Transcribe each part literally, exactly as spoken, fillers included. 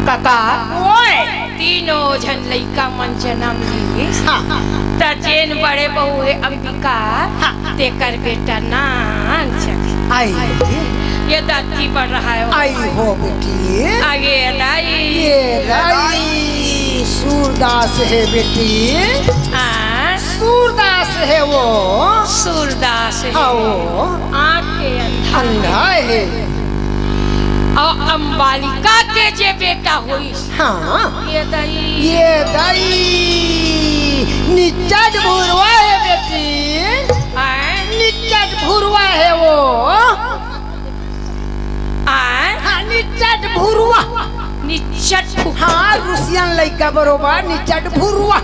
कका, ओए। तीनों झन लइका मन जनम लिस। हाँ। त जेन बड़े बहू हे अंबिका, हाँ। तेकर बेटा नानचन। आई। ये दाती बढ़ रहा है। आई हो बेटी। आगे दाई। ये दाई, सूरदास हे बेटी। हाँ। सूरदास हे वो। सूरदास हे। हाँ, वो। आँख के अंधा। अंधा हे। अउ अंबालिका के जे बेटा होइस। हाँ। ये दाई। ये दाई, निच्चट भुरवा हे बेटी। आय? निच्चट भुरवा हे वो। आय? हाँ, निच्चट भुरवा। निच्चट भु- हाँ, रुसियन लइका बरोबर, निच्चट भुरवा।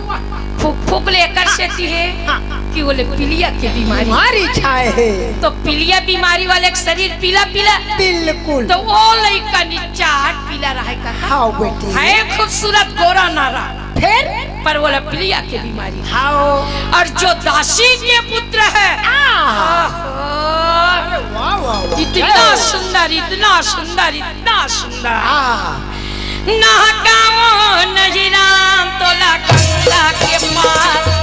फुक फुक ले एकर सेती हे हाँ। कि ओले पीलिया के बीमारी। बीमारी छाए हे। तो पीलिया बीमारी वाले के शरीर पीला पीला। बिल्कुल। तो वो लइका निच्चट पीला रहे का। हाँ बेटी। है खूबसूरत गोरा नारा। फिर? पर ओला पीलिया के बीमारी। हाँ। और जो दासी के पुत्र है। आह। आह। अरे वाह, वाह, वाह। इतना सुंदर, इतना सुंदर, इतना सुंदर। हाँ। नहकावो नहीं राम तोला गंगा के पार।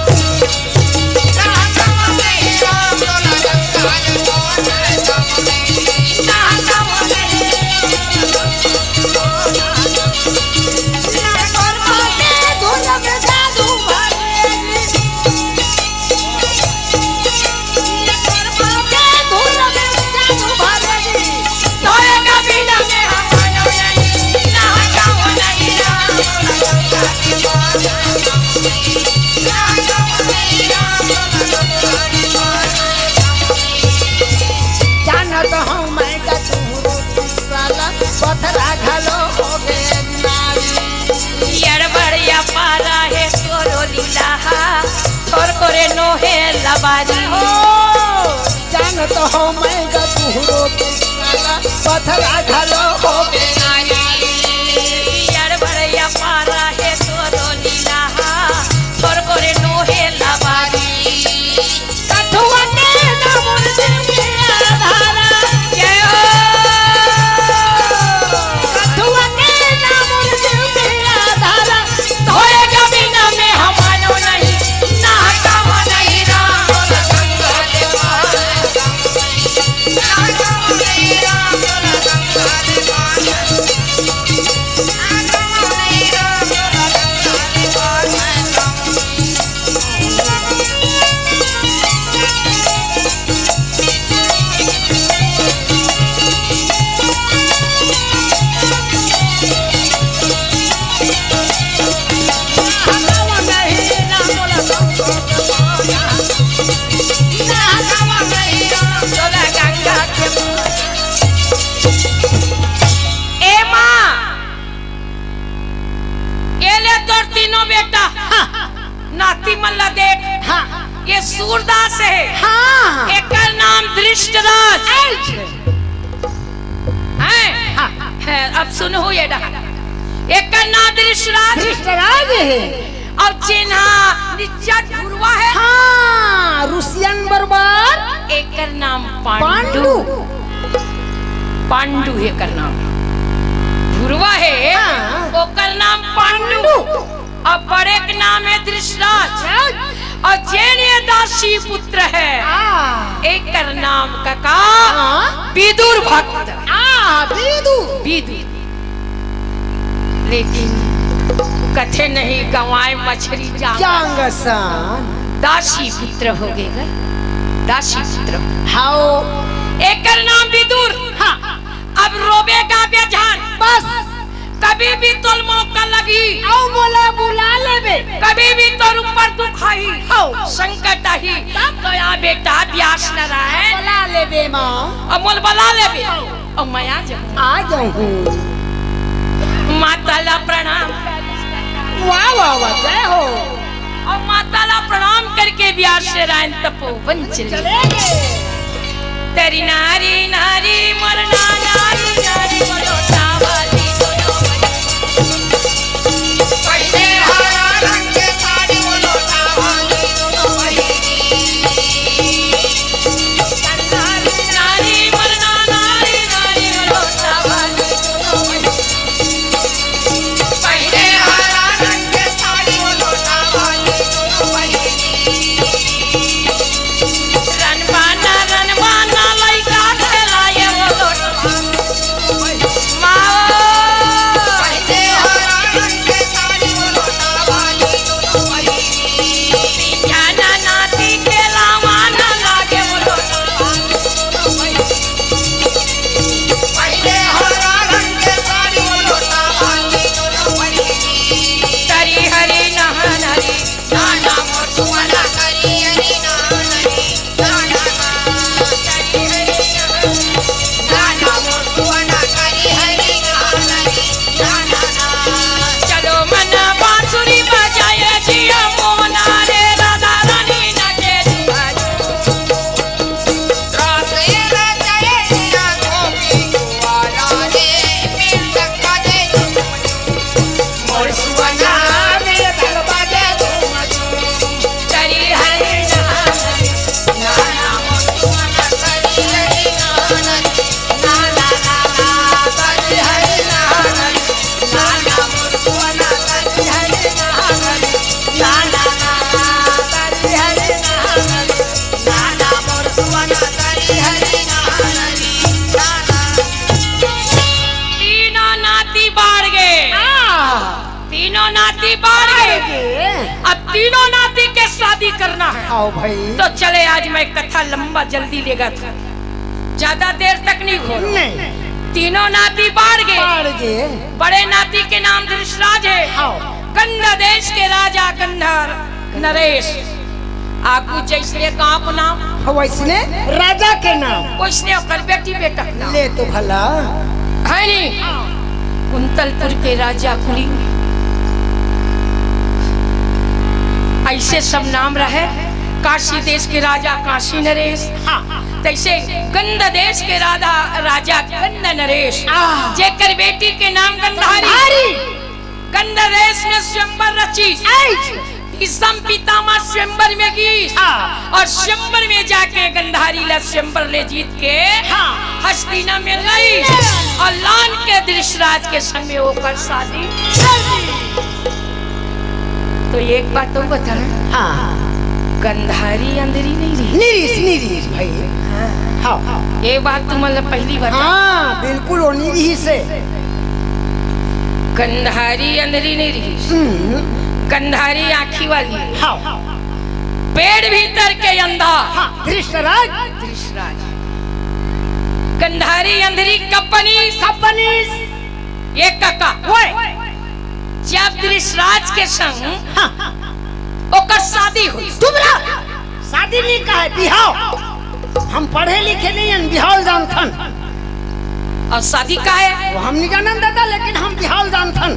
जानत हूँ मैं गछुरु साला पथरा घलो हो गए नारी। यड़बड़िया पारा हे तोरो लीला हा, तोर कोरे नोहे लबारी। हो, जानत हूँ मैं गछुरु साला पथरा घलो हो गए नारी। यड़बड़िया पारा हे तोरो लीला हा, तोर कोरे नोहे लबारी। कठुआ के ना मुर्दे के आधारा। जय हो। कठुआ के ना मुर्दे के आधारा। तोरे जमीन में हम मानो नहीं, ना हटावा नहीं राम। ए माँ, ये ले तोर तीनों बेटा। हाँ। नाती मन ला देख। हाँ। ये सूरदास हे। हाँ। एकर नाम धृष्टराज। अच्छा। हैं? हाँ। है, अब सुनहू ये डहा। एकर नाम धृष्टराज। धृष्टराज हे। अउ जेन हा निच्चट भुरवा हे। हाँ, रुसियन बरोबर। एकर नाम पांडु। पांडु। पांडु हे एकर नाम। भुरवा हे, हाँ। ओकर नाम पांडु। पांडु। अउ बड़े के नाम हे धृषराज। धृषराज। अउ जेन ये दासी पुत्र हे, हाँ। एकर नाम कका हाँ। विदुर भक्त। आ, विदुर। विदुर। लेकिन कथे नहीं गंवाए मछरी जांग। जांग असन। दासी पुत्र हो गे गा। दासी पुत्र। हाओ। एकर नाम विदुर। हाँ। अब रोबे गाबे झन। बस। कभी भी तोल मौका लगी। अउ मोला बुला लेबे। कभी भी तोर ऊपर दुख आही। हौ। संकट आही। तब? तो या बेटा व्यास नारायण। बुला लेबे माँ। अउ मोल बुला लेबे। हौ। अउ मैं आ जाहूँ। आ जाहूँ। माता ला प्रणाम। वाह, वाह, वाह, जय हो। अउ माता ला प्रणाम करके व्यास नारायण तपोवन चले। चले गए। तेरी नारी नारी मरना नारी नारी बोलो तावाली दोनों बहिनी। पहले हरा रंग के साड़ी बोलो तावाली दोनों बहिनी। नारी नारी मरना नारी नारी बोलो तावाली दोनों बहिनी। तीनों नाती के शादी करना है। आओ भाई। तो चले, आज मैं कथा लंबा जल्दी लेगत हूँ, ज्यादा देर तक नहीं घोरो। नहीं। तीनों नाती बाढ़ गे। बाढ़ गे। बड़े नाती के नाम धृषराज है। हाँ। गंध देश के राजा गंधर्व नरेश। आगू जैसने गांव को नाम, वैसने राजा के नाम। वैसने ओकर बेटी बेटा के नाम। ले तो भला। है नी? कुंतलपुर के राजा कुली, ऐसे सब नाम रहे। काशी देश के राजा काशी नरेश। हाँ। तैसे गंध देश के राजा, राजा गंध नरेश। हाँ। जेकर बेटी के नाम गंधारी। गंधारी। गंध देश में स्वयंवर रचिस। ऐ। भीष्म पितामह स्वयंवर में गिस। हाँ। और स्वयंवर में जाके गंधारी ला स्वयंवर ले जीत के हाँ। हस्तिना में लइस। और लान के धृषराज के संग में ओकर शादी। तो एक बात तो बता। हाँ। गंधारी अंधरी नहीं रही। नहीं रहिस, नहीं रहिस भाई। हाँ। हाँ। ये बात तुमन ला पहली बता। हाँ, बिल्कुल वो नहीं रहिस हे। गंधारी अंधरी नहीं रहिस। हम्म। गंधारी आँखी वाली। हाँ। पेड़ भीतर के अंधा। हाँ, धृषराज। धृषराज। गंधारी अंधरी कब बनिस? कब बनिस? ये कका। ओए। जब धृषराज के संग हाँ। ओकर शादी होइस। चुप रह। शादी नहीं कहे, बिहाव। हम पढ़े लिखे नहीं हन, बिहाव जानथन। और शादी का है? वो हम नहीं जानन दादा, लेकिन हम बिहाव जानथन।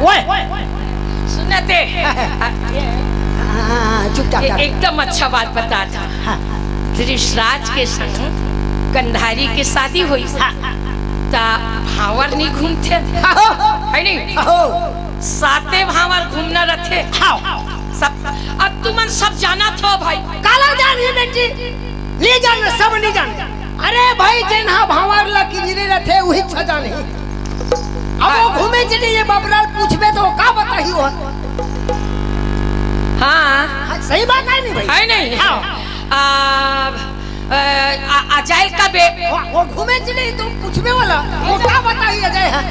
ओए। सुनते। हाँ, चुपचाप ए-, कर। एकदम अच्छा बात बता था। हाँ। धृषराज के संग गंधारी के शादी होइस। हाँ। ता भांवर नहीं घूमथे। हाँ। है नहीं? हाँ। साते भांवर घूमना रथे। हाँ। सब, अब तुमन सब जानत हो भाई। काला जान ही बेटी, नहीं जान, सब नहीं जान। अरे भाई, जेन हा भांवर ला किंजरे रथे, उही छ जान ही। अब वो हाँ। घूमे चले, ये बबरा ल पूछबे तो वो का बताही वो? हाँ। हाँ, सही बात है नहीं भाई? है नहीं? हाँ। आ, अ, आ, आ जाइल का बे? वो, वो घूमे चले तो पूछबे वाला, वो का बताही अजय है?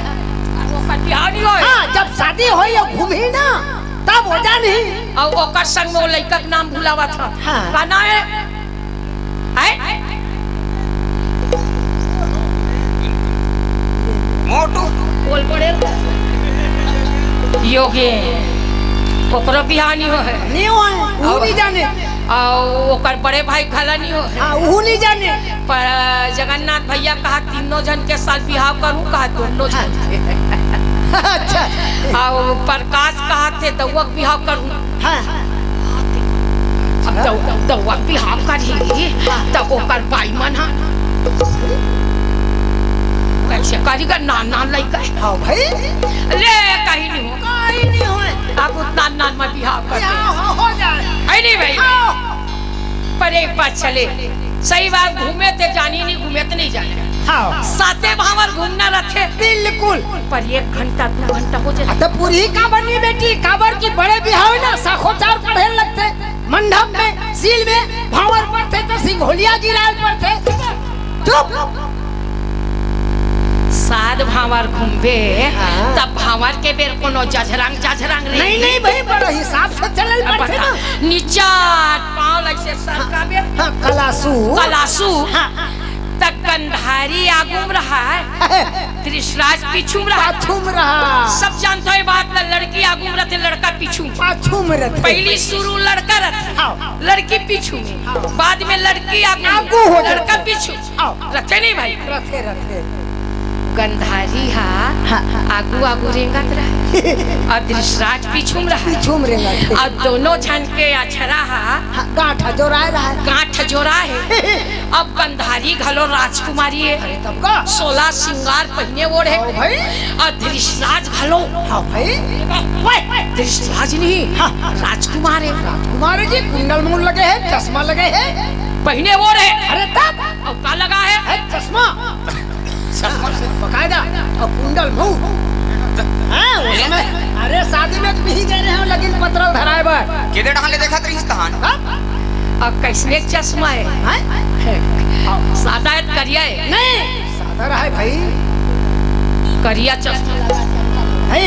वो कटिहानी होय। हाँ, जब शादी होय, ये घूमही ना, तब हो जानी। और ओकर संग में वो लइका के नाम भुलावा था। हाँ। का नाम है? है? मोटू। बोल पड़े। योगे। ओकरो बिहाव नहीं होय। नहीं होय, वो और नहीं जाने। आ, ओकर बड़े भाई घला नहीं हो। हाँ, वो नहीं जाने। पर जगन्नाथ भैया कहा, तीनों झन के साल बिहाव करूँ, कहा, दोनों झन के। अच्छा। आ, प्रकाश कहा थे, दउआ के बिहाव करूँ। हाँ। अब दउ-, दउआ के बिहाव करही, हाँ। तब ओकर बाई मन हा। कैसे करी गा, नान नान लइका है। हाँ भाई। ले, कहीं नहीं हो। कहीं नहीं होय। अब उतना नान में बिहाव कर दे। बिहाव हो, हो जाए। है नहीं भाई? हाँ। पर एक बात चले, सही बात, घूमे ते जानी नहीं, घूमे ते नहीं जानी। हाँ। साते भांवर घूमना रथे। बिल्कुल। पर एक घंटा, दो घंटा हो जाए। तो पूरी काबर नहीं बेटी, काबर की बड़े बिहाव ना, साखोचार पढ़े लगथे, मंडप में, सील में, भांवर पढ़थे तो सिंघोलिया गिराल पढ़थे। चुप। सात भांवर घूमबे, हाँ। तब भांवर के बेर कोनो जझरंग, जझरंग रे। नहीं, नहीं भाई, बड़ा हिसाब से चलल अब पड़थे बता, ना। निचाट पाँव लइसे सरकाबे। हाँ, कलासु। कलासु। हाँ। त गंधारी आगू म रहय, धृषराज पीछू म रहय। पाछू म रहय। सब जानत हो ये बात ल, लड़की आगू म रथे, लड़का पीछू म। पाछू म रथे। पहली शुरू लड़का रथे, हाँ। लड़की पीछू म। हाँ। बाद में लड़की आगू, आगू हो लड़का जाथे। पीछू। हाँ। रथे नहीं भाई? रथे, रथे। गंधारी हा हाँ। आगू आगू रेंगत रहय, अउ धृषराज पीछू म रहय। पीछू म रेंगत हे। अउ दोनों झन के अछरा हा हाँ, गांठ जोराय रहय। गांठ जोराय हे। अब गंधारी घलो राजकुमारी हे। अरे तब का? सोलह सिंगार पहिने ओढ़े। हाँ भाई। अउ धृषराज घलो। हाँ भाई। ओए, धृषराज नहीं, हाँ। राजकुमार हे। राजकुमार हे जी, कुंडल मुंडल लगे हे, चश्मा लगे हे। पहिने ओढ़े। अरे तब? अउ का लगा हे? हे, चश्मा। चश्मा से बकायदा। अउ कुंडल मुंह। हाँ, वो समय, अरे शादी में तो नहीं गए रहे हो, लेकिन पतरल धराए बर। केदे डहान ले देखत रहिस तहान? हाँ? अउ कइसने चश्मा हे? हाँ? सादा हे त करिया हे? नहीं, सादा रहय भाई। करिया चश्मा। हे?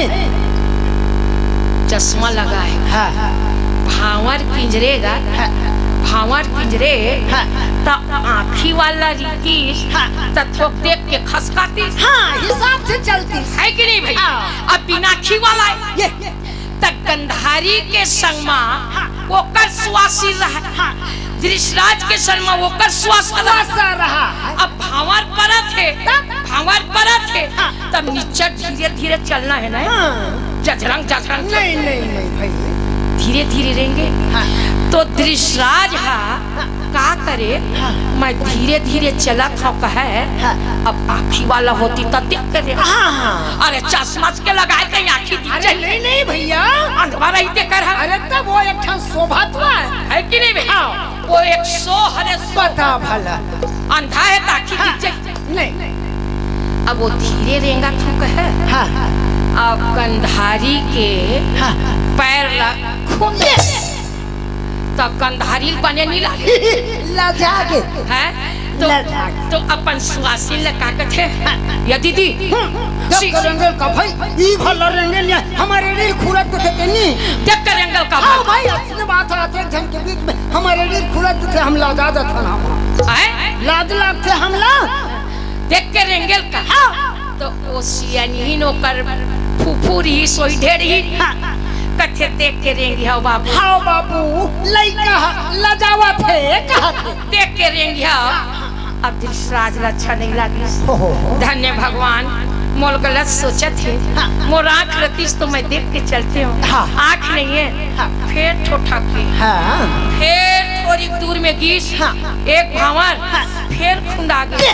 चश्मा लगा हे। हाँ। भांवर किंजरे गा, हाँ। भांवर किंजरे, हाँ। त आँखी वाला रिहितिस, हाँ। त थोक देख के खसकातिस। हाँ, हिसाब से चलतिस। है कि नहीं भई? हाँ। अब बिनाखी वाला हे। ये, ये। त गंधारी के संग मा हाँ। ओकर सुवासिन रहा। हाँ। धृतराज के संग मा ओकर सुवासिन रहा। सुवासिन रहा। अब भांवर परत हे, तब? भांवर परत हे, हाँ। तब निच्चट धीरे धीरे चलना हे ना। हाँ। जजरंग, जजरंग। नहीं, नहीं, नहीं भई। धीरे धीरे रेंगे। हाँ। तो धृतराज हा हाँ। का करे, हाँ। मैं धीरे धीरे चलत हँव कहे, हाँ। अब आँखी वाला होतिस त देख के रेंगे। हाँ, हाँ। अरे चश्मा के लगाए के आँखी दिख अरे जाए। नहीं, नहीं भइया। अंधवा रहिथे कर हा। अरे तब वो एक ठन शोभा तो हे। है कि नहीं भइया? हाँ। वो एक सो हरे सो। बता भला। अंधा हे त आँखी हाँ। दिख जाए। नहीं। अब वो धीरे रेंगत हँव कहे। हाँ। अब गंधारी के हाँ। पैर ला खूब ये। त गंधारी बने नहीं लागे। लजा गे। हैं? तो, लजा गे। तो अपन सुवासिन ला का कथे? हाँ। या दीदी, हम्म, देख सी- के रेंगेल का भई, ई भला रेंगेल या, हमर एड़ी ल खुरद देथे तेनी। देख के रेंगेल का हाँ भई। भई, अइसने बात हे, एक झन के बीच में हमर एड़ी ल खुरद देथे, हम लजा जाथन हम। हैं? लाज लागथे हमला। देख के रेंगेल का। हाँ। तो ओ सियानिन ओकर फूफू रहिस, सोई ढेर ही। हाँ। कथे देख के रेंगिहव बाबू। हाँ बाबू, लइका ह, लजावत हे, कहत हे। देख के रेंगिहव। अब धृतराज ला अच्छा नहीं लागिस। हो, हो, हो। धन्य भगवान, मोला गलत सोचत हे। हाँ। मोर आँख रतिस तो मैं देख के चलतेंव। हाँ। आँख नहीं हे। हाँ। फेर ठोठा के। हाँ। फेर थोड़ी दूर में गिस। हाँ। एक भांवर। हाँ। फेर खुंदा गिस। ये।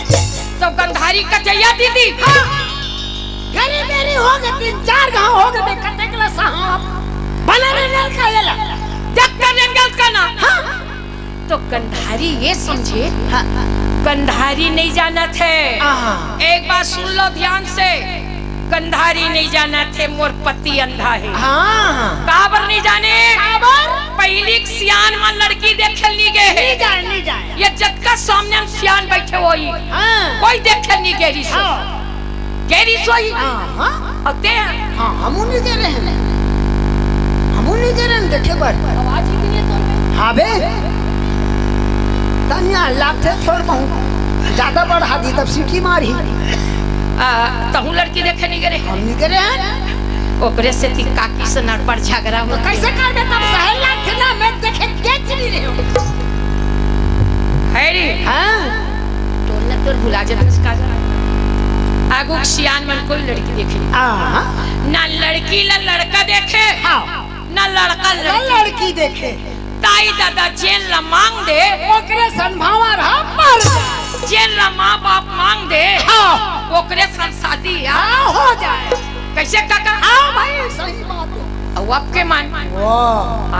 तो गंधारी कथे या दीदी। हाँ। घरी बेरी हो गे, तीन चार घांव हो गे, मैं कतेक ला साहब। बना रे नल का ये ला। देख के रेंगेल का ना। हाँ। तो गंधारी ये समझे, हाँ। गंधारी नहीं जानत हे। हाँ। एक बात सुन लो ध्यान से, गंधारी नहीं जानत हे, मोर पति अंधा हे। हाँ। काबर नहीं जाने? काबर? पहिली के सियान मन लड़की देखे ल नहीं गे हे। नहीं जाए, नहीं जाए। ये जतका सामने हम सियान बैठे होही, हाँ। कोई देखे ल नहीं गे रिहिस। हाँ। गे रिहिस होही। हाँ, हाँ। अउ ते? हाँ, हमू नहीं गे रहेन। हमू नहीं गे रहेन देखे बर। आवाज ही नहीं है तोर में। हाँ बे। तनिया लागथे थोड़ बहुत। ज्यादा बढ़ा दी तब सीटी मारी। आ, तहूँ लड़की देखे नहीं गे रहे? हम नहीं गे रहेन। ओकरे सेती काकी से नड़बड़ झगड़ा तो हुआ। कैसे करबे तब सहल लागथे ना, मैं देखे देख नहीं रहे हो। है रे? हाँ। तोर ना तोर भुला जात हस का। आगू के सियान मन कोई लड़की देखे नहीं। हाँ। ना लड़की ला लड़का देखे, हाँ। ना लड़का ना लड़की। लड़की देखे। ताई दादा जेन ला मांग दे, ओकरे सन भांवर हा पर। जेन ला माँ बाप मांग दे, हाँ। ओकरे सन शादी हा। हाँ, हो जाए। कैसे काका? हाँ भाई, सही बात है। अउ आपके मन। वाह। आ